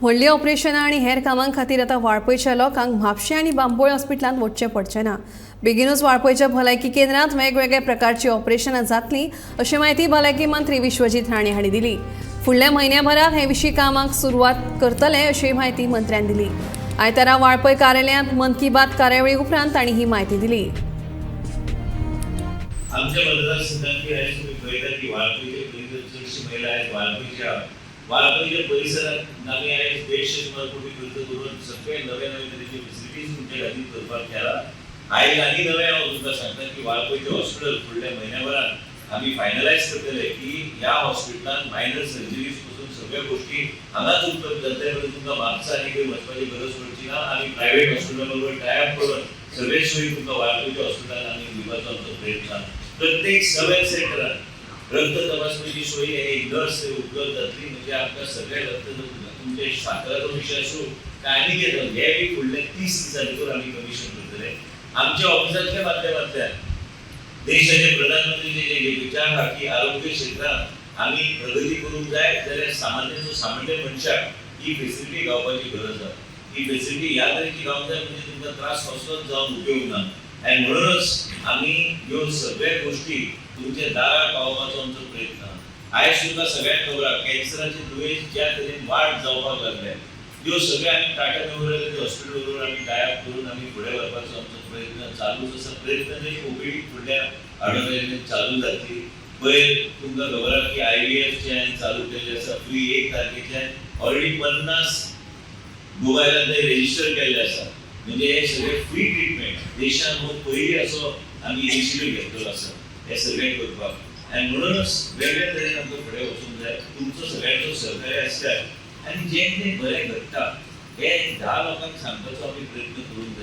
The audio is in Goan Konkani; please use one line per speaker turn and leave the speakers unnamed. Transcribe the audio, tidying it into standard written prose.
व्हडलीं ऑपरेशनां आनी हेर कामां खातीर आतां वाळपयच्या लोकांक म्हापशें आनी बांबोळे हॉस्पिटलांत वचचें पडचें ना. बेगीनूच वाळपयच्या भलायकी केंद्रांत वेगवेगळ्या प्रकारची ऑपरेशनां जातलीं अशी म्हायती भलायकी मंत्री विश्वजीत राणे हांणी दिली. फुडल्या म्हयन्याभरात हे विशीं कामाक सुरवात करतले अशी म्हायती मंत्र्यान दिली. आयतारा वाळपय कार्यालयांत मन की बात कार्यावळी उपरांत तांणी ही म्हायती दिली.
आमच्या मतदारसंघातली आयज तुमी पळयता की वाळपयच्या पलीकडे चडशी महिला आहेत. वाळपयच्या वाळपयच्या परिसरात आमी आयज 150 कोटी खर्च करून सगळे नवे नवे तरेचे फेसिलिटीज तुमच्या खातीर करपाक केला. आयज आनी नवे हांव तुमकां सांगता की वाळपयचें हॉस्पिटल फुडल्या म्हयन्याभरात आमी फायनलायज करतले की ह्या हॉस्पिटलान मायनर सर्जरीज पासून सगळ्या गोष्टी हांगाच उपलब्ध जातले, म्हणून तुमकां म्हापसा आनी खंय वचपाची गरज पडची ना. आमी प्रायव्हेट हॉस्पिटला बरोबर टायअप करून सगळे सोयी तुमकां वाळपयच्या हॉस्पिटलान आमी दिवपाचो आमचो प्रयत्न आसा. प्रत्येक सब हेल्थ सेंटरात रक्त तपासणीची सोयी आणि एक नर्स उपलब्ध जातली, म्हणजे आमकां सगळे रक्त, तुमचे साखराचो विशय आसूं काय आनी कितें, हे बी फुडल्या 30 दिसां भितर आमी कमिशन करतले. आमच्या ऑफिसांतल्या माध्यमांतल्यान देशाचे प्रधानमंत्रीचे जे विचार आहा की आरोग्य क्षेत्रात आमी प्रगती करूंक जाय जाल्यार सामान्याचो सामान्य मनशाक ही फेसिलिटी गावपाची गरज आहा. ही फेसिलिटी ह्या तरेची गावंक जाय, म्हणजे तुमकां त्रास कसलोच जावन उपयोग ना. आनी म्हणूनच आमी ह्यो सगळ्या गोष्टी तुमच्या दारार पावोवपाचो आमचो प्रयत्न आहा. आयज तुमकां सगळ्यांक खबर आहा, कॅन्सराचे दुयेंस ज्या तरेन वाड जावपाक लागल्या, ह्यो सगळे आमी टाटा मेमोरियल हॉस्पिटल बरोबर आमी टायअप करून आमी फुडें व्हरपाचो आमचो प्रयत्न चालूच आसा. प्रयत्न न्ही, ओपीडी फुडल्या आठवड्यान चालू जातली. पयर तुमकां खबर आहा की आयव्हीएफच्यान चालू केल्लें आसा फ्री. 1 तारखेच्यान ऑलरेडी 50 मोबायलान ते रेजिस्टर केल्ले आसा. म्हणजे हे सगळे फ्री ट्रिटमेंट देशान हो पयली असो आमी इनिशिएटीव घेतलेलो आसा हे सगळें करपाक. आनी म्हणूनच वेगळ्या तरेन आमकां फुडें वचूंक जाय. तुमचो सगळ्यांचो सहकार्य आसल्यार आनी जें कितें बरें घडटा हें 10 लोकांक सांगपाचो आमी प्रयत्न करूंक जाय.